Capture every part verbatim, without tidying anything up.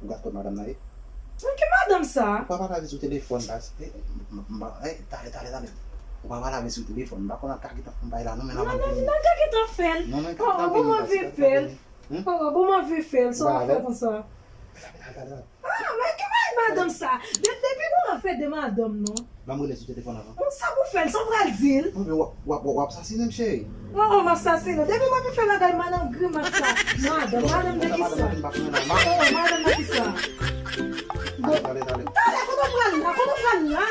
Ou gad kòb madanm nan ye? Nan ki madanm sa? Ou pa pale avè sou telefòn, baz. Eh, m, m, m, eh, talè, talè, talè. Ou pa pale avè sou telefòn. M pa konn al ka gentan fè yon bagay la, non, men nan vin. Nan, nan, nan, ka gentan fè l. Non, men ka gentan vini, baz. Oh, bon, m anvi fè l. Hmm? Oh, bon, m anvi fè l. Sa w ap fè konsa? Talè, talè, talè. Ah, men ki bagay madanm sa? De-, depi nou ap fè de madanm, non? Ban m rele sou telefòn avan. Bon, sa pou fè l, sa w pral di l? Bon, men w ap, w ap, w ap sasinen m, cheri. Oh, oh, m ap sasinen w. Depi m ap fè bagay mal an grimas la. Madanm, madanm de ki sa? Oh, madanm de ki sa? Bon. Talè, talè, talè. Talè, kote w pral la? Kote w pral la?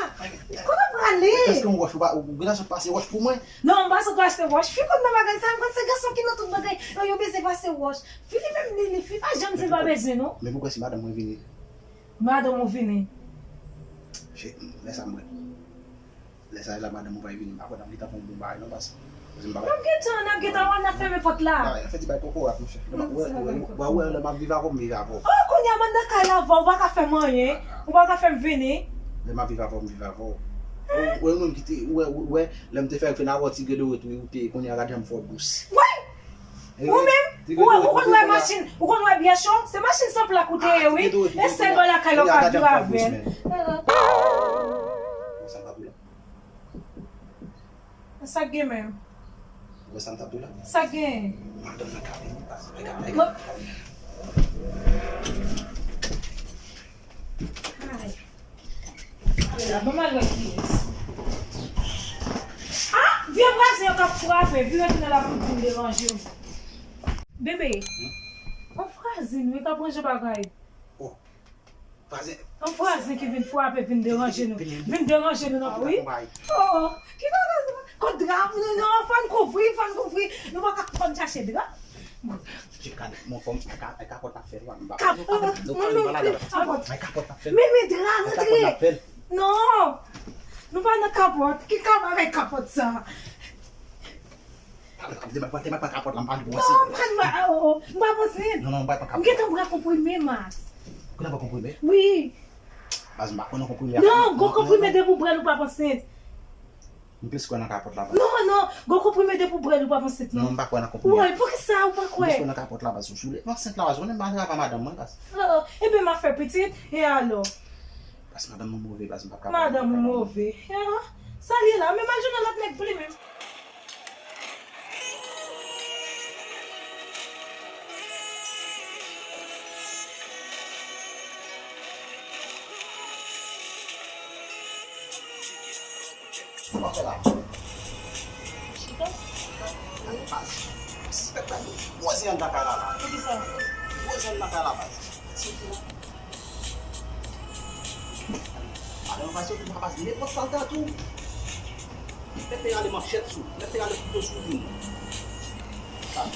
Kote w prale? Èske yon wòch ou pa, ou gentan sot pase wòch pou mwen? Non, m pa sot achte wòch. Fi konn nan bagay sa, m konn se gason ki nan tout bagay. Yo, yo bezwen pase wòch. Fi li menm, li, li, fi pa janm di l pa bezwen, non. Men poukisa si madanm mwen vini? Madanm ou vini. Lè sa m wè. Lè sa la madanm ou pa vini, m pa kwè n ap gentan fè yon bon bagay non, paske koze m pa. N ap gentan, n ap gentan wè, n ap fèmen pòt la. Bagay la fè ti bay kokorat, monchè. Ou wè, ou wè, ou wè, lè m ap viv avè w, m viv avè w. Oh, kounye a m nan kay la avè w, ou pa ka fè m anyen. Ou pa ka fè m vini. Lè m ap viv avè w, m viv avè w. Ou wè, ou menm ki te, ou wè, ou wè, lè m te fè fè nan wè ti gede wè tou, ou te, kounye a gade jan m fè w dous. Wi! Ou menm, ou wè, ou konn wè machin, ou konn wè byèch ou? Se machin san plak ou te ye, wi. E sèl bò lakay la w ka viv avè l. Sa k gen menm? Ou wè sa m t ap di w la? Sa k gen? Madanm nan ka vini, baz. Mwen ka, mwen ka. Ay. Ala, ban m al wè kiyès. Ah, vye vwazen yo k ap frape, vire tounen la pou vin deranje w. Bebe, yon vwazen wi k ap ranje bagay. Oh, vwazen. Yon vwazen ki vin frape, vin deranje nou. Vin deranje nou nan, wi. Oh, oh. Ki bagay sa? Kot dra pou nou, non, fò n kouvri, fò n kouvri. Nou pa ka, fò n chache dra. Mon fòm, ay kapòt ap fè, m pa. Kap-, ay kapòt ap fè. Men, men dra rantre. Non. Nou pa nan kapòt. Ki kap avèk kapòt sa? Kapòt la, m pa pran. Non, m pa, oh, oh, m pa pran sent. Non, non, m pa pran kapòt. M gentan pran konprime, Max. Ou gentan pran konprime? Wi. Baz, m pa konn konprime. Non, gwo konprime depi w pran l ou pa pran sent. M plis kwè nan kapòt la, baz. Non, non, gwo konprime depi w pran l ou pa pran sent, non. Non, m pa kwè nan konprime. Woy, poukisa ou pa kwè? M plis kwè nan kapòt la, baz. Sou, sou, pran sent la, baz. Ou konnen m pa travay madanm mwen, baz. Oh, oh, ebyen, m ap fè pitit, e alò? Baz, madanm mwen move, baz, m p ap ka. Madanm ou move. Ah, sa l ye la? Men m al jwenn yon lòt nèg pou li menm. Sa w ap fè la? Chita. Gade baz. Sispèk la, gwo zen anndan kay la, la. Poukisa? Gwo zen anndan kay la, baz. Soti la. Madanm pa soti pa baz, nenpòt sa l ta tou. Mèt te rale manchèt sou, mèt te rale kouto sou vin. Sa.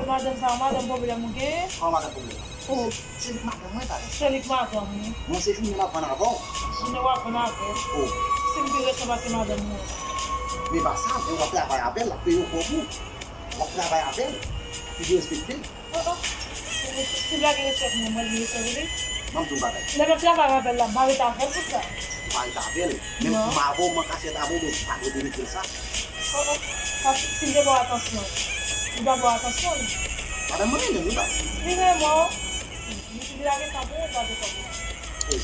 Madanm sa, madanm pwoblèm ou genyen? Kòman madanm pwoblèm? Oh. Se, se li k madanm mwen, baz. Se li k madanm ou. Mwen se jounen m ap vann avè w. Jounen w ap vann avè l. Oh. Si m pi resan pase madanm mwen. Men pa sa, men w ap travay avè l, l ap peye w kòb ou. W ap travay avè l. Li dwe respekte l. Oh, oh. Si, si l pa gen respè pou mwen, mwen gen respè pou li? Ban m di w yon bagay. Lè m ap travay avè l la, m pa ret avè l pou sa. Ou pa ret avè l. Menm pou m avè w, m an kachèt avè w, men ou pa dwe mete l sa. Oh, oh. Paske si l te ba w atansyon, li pa ba w atansyon, li. Madanm mwen renmen m, wi, baz. Li renmen w. Li, li lage tan pou ou, ou pa gen tan pou li. Oh.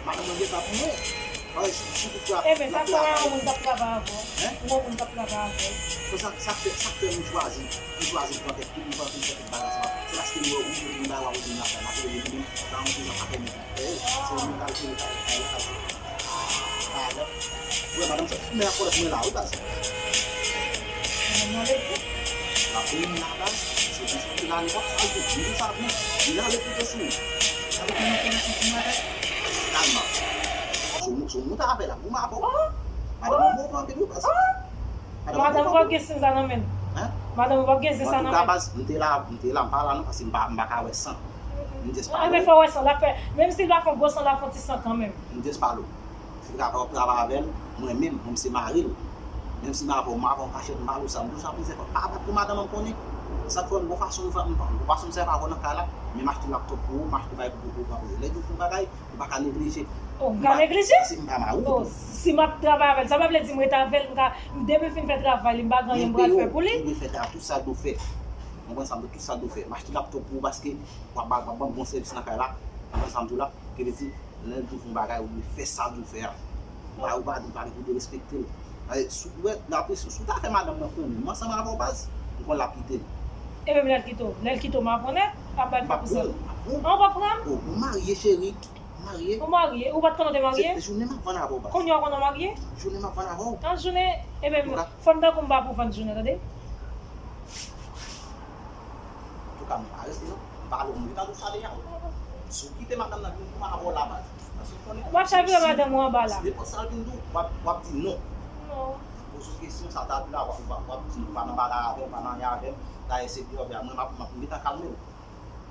Madanm mwen gen tan pou mwen. Paske si, si toutfwa. Enben, sa fè yon moun k ap travay avè w. Hein? Yon moun k ap travay avè w. Bon, sa, sa fè, sa fè nou chwazi, nou chwazi pran tèt, nou pran tout tèt bagay sa. Se paske nou wè ou, ou, ou la, ou, ou la, sa, la, se li menm, sa, ou, ou, sa, fè nou fè. Se yon moun k al fè, k al, k al, k al. Alò, wè, madanm sa, men ak kòlèt mwen la, wi, baz. Madanm nan legle. La, pou moun la, baz, se pou sa, pou la, li pa sa, li pou sa, pou li la, li pou sou. Sa, pou moun, pou moun, pou moun, kalma. Sou moun, sou moun ta avè la, pou m avè w. Madanm mwen move anpil wi, baz. Madanm mwen move. Madanm ou p ap gen zen sa nan men l. Hein? Madanm ou p ap gen zen sa nan men l. Antouka, baz, m te la, m te la, m pa la non, paske m pa, m pa ka wè san. M just pale w. Enben, fò w wè san l ap fè. Menm si l pa fè yon gwo san, l ap fè yon ti san kanmenm. M just pale w. Se travay w ap travay avè l, mwen menm, mwen se mari l. Menm si m avè w, m avè w an kachèt, m pale w sa, m di w sa plizyè fwa. Pa bat pou madanm an, m konnen. Sa k fè m gon fason m fè, m gon fason m sèvi avè w nan kay la, men m achte laptop pou ou, m achte bagay pou, pou, pou, pou, lè di w fè yon bagay, ou pa ka neglije. Oh, m ka neglije? Paske m pa mari w tou. Oh, si m ap travay avè l, sa pa vle di m ret avè l, m ka, depi m fin fè travay li, m pa gen anyen m pral fè pou li. Ou dwe fè tout sa w dwe fè. Konprann sa m di w, tout sa l dwe fè. M achte laptop pou ou paske w ap ba, w ap ban m bon sèvis nan kay la. Konprann sa m di w la. Ki vle di, lè l di w fè yon bagay, ou dwe fè sa l di w fè a. Ou pa, ou pa, ou pa, ou dwe respekte l. Ay, si w, wè, apre, si, si w ta fè madanm nan konnen, mwen ansanm avè w baz, m konn l ap kite l. E menm lè l kite w, lè l kite w, m ap konnen, ap ba l fè pou sa. M p ap pran w, m p ap pran w. An, w p ap pran m? Oh, ou marye, cheri. Ou marye. Ou marye? Ou pa t konnen w te marye? Se jounen m ap vann avè w, baz. Kounye a w konnen w marye? Jounen m ap vann avè w. An, jounen, e menm, antouka, fò n tankou m pa pou vann jounen, tande? Antouka, m pa rete non. M pa ale, m gentan di w sa deja wi. Si w kite madanm nan vin pou m avè w la, baz. Paske w konnen. W ap chavire madanm ou anba la. Si nenpòt sa l vin di w, w ap, w ap di non. Non. Poze w kesyon, sa ta di la, w ap, w ap, w ap di, "M pa nan bagay avè w, m pa nan anyen avè m." Dayè, se deyò, mwen, m ap, m ap, m gentan kalme w.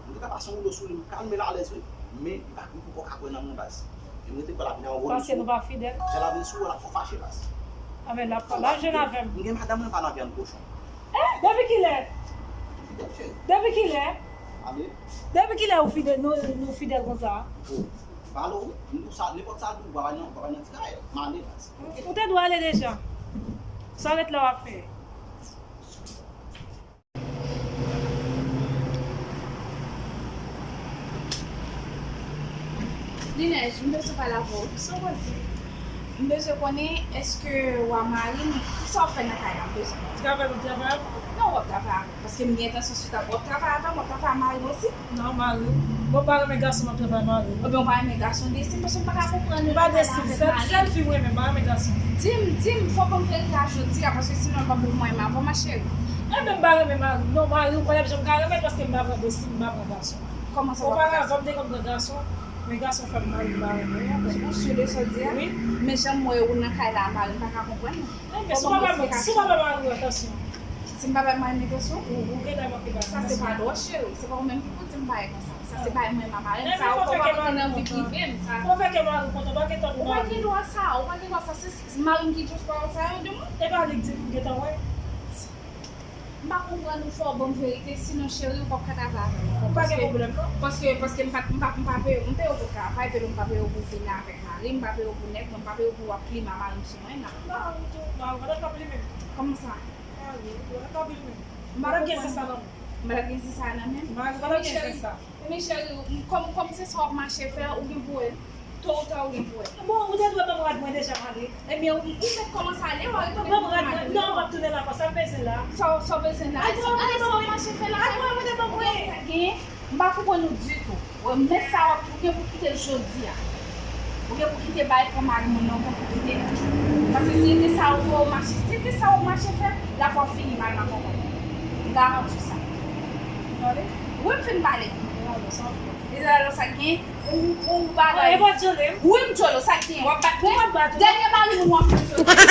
M gentan pase yon woulo sou li, m kalme l alèz, wi. Men, li pa gen pou kò ka kwè nan mwen, baz. E m rete kwè l ap vin yon revolisyon. Paske nou pa fidèl. Jan l ap vin sou ou, l ap fè w fache, baz. A, men l ap fè, l ap jwenn avè m. M gen madanm mwen pa nan vyann kochon. Eh, depi kilè? Fidèl, cheri. Depi kilè? Ale. Depi kilè ou fidèl, nou, nou fidèl konsa? Oh, m pale w, wi. M di w sa, nenpòt sa l di w, w pa nan, w pa nan ti kay. M ale, baz. Ou te dwe ale deja. Sa w ret la w ap fè? Ninèj, m bezwen pale avè w. Sa w pral di? M bezwen konnen, èske w a mari m? Kisa w ap fè nan kay la? M bezwen konnen. Travay w ap travay avè m? Non, w ap travay avè m. Paske m gen entansyon si w ap, w ap travay avè m, w ap travay ak mari m osi. Non, mari w. Bon, m pa renmen gason, m ap travay mari w. Ebyen, w pa renmen gason, Destine, paske m pa ka konprann ou nan kay la avèk mari m. Sèl fi m renmen, m pa renmen gason. Di m, di m, fò w ban m verite a jodi a, paske sinon l p ap bon pou mwen menm avè w, ma chérie. Ebyen, m pa renmen mari m. Non, mari w pa t ap janm ka renmen l paske m pa pran Destine, m pa pran gason. Kòman sa w pa pran gason? Oparavan, m te konn pran gason, men gason fè m mal, m pa renmen l. Ou si de sa w di a? Wi. Men jan m wè ou nan kay la, mari m pa ka konprann. Ebyen, si w pa bay, si w pa bay mari w atansyon. Si m pa bay mari m atansyon? Ou, ou gentan manke bay li atansyon. Sa se pa dwa, cheri. Se pa ou menm ki pou di m bagay konsa. Sa se bagay mwen, m a mari m. Sa ou pa rantre nan vi prive m, sa. Fò fè kè mari w kontan, pa gen tan pou mari w. Ou pa gen dwa sa, ou pa gen dwa sa. Se, se mari m ki di w pawòl sa yo de mwen. E pa li k di m, m gentan wè. M pa konprann ou, fò w ban m verite, sinon cheri, ou p ap ka travay avè m ankò. Ou pa gen pwoblèm, non? Paske, paske m pa, m pa, m pa peye, m peye w pou travay, peye m pa peye w pou vini avèk mari m, m pa peye w pou nèg mwen, m pa peye w pou w ap plimen mari m sou mwen la. Mari w tou, mari w pa t ap ka plimen m. Kòman sa? Mari w pa t ap ka plimen m. M pa konprann. Madanm gen sens sa nan men. Madanm gen sens sa nan men. Mari w pa t ap gen sens sa. Men cheri, kòm, kòm se sa w ap mache fè, ou gen pou wè. Tôt ou tard, ou gen pou wè. Bon, ou te dwe ban m rad mwen deja, m ale. Ebyen, ou, ou mèt kòmanse ale, w a retounen pou rad mwen. Non, m ap tounen la ankò, sa m bezwen la. Sa w, sa w bezwen la? Sa w mache fè la? Rad mwen, mwen te ban m, wi. Ou gen, m pa konprann ou ditou. Wè, men sa w ap, ou gen pou kite l jodi a. Ou gen pou kite bay pran mari moun nan, ou gen pou kite l. Paske si se te sa ou fè w mache, si se te sa ou mache fè, l ap fini mal nan kòkòt. M garanti w sa. Wi, m fin pale. E alò sa k gen? Ou, ou bagay. Wi, m djole, sa k gen? W ap bat mwen? Dènye mari moun w ap fè.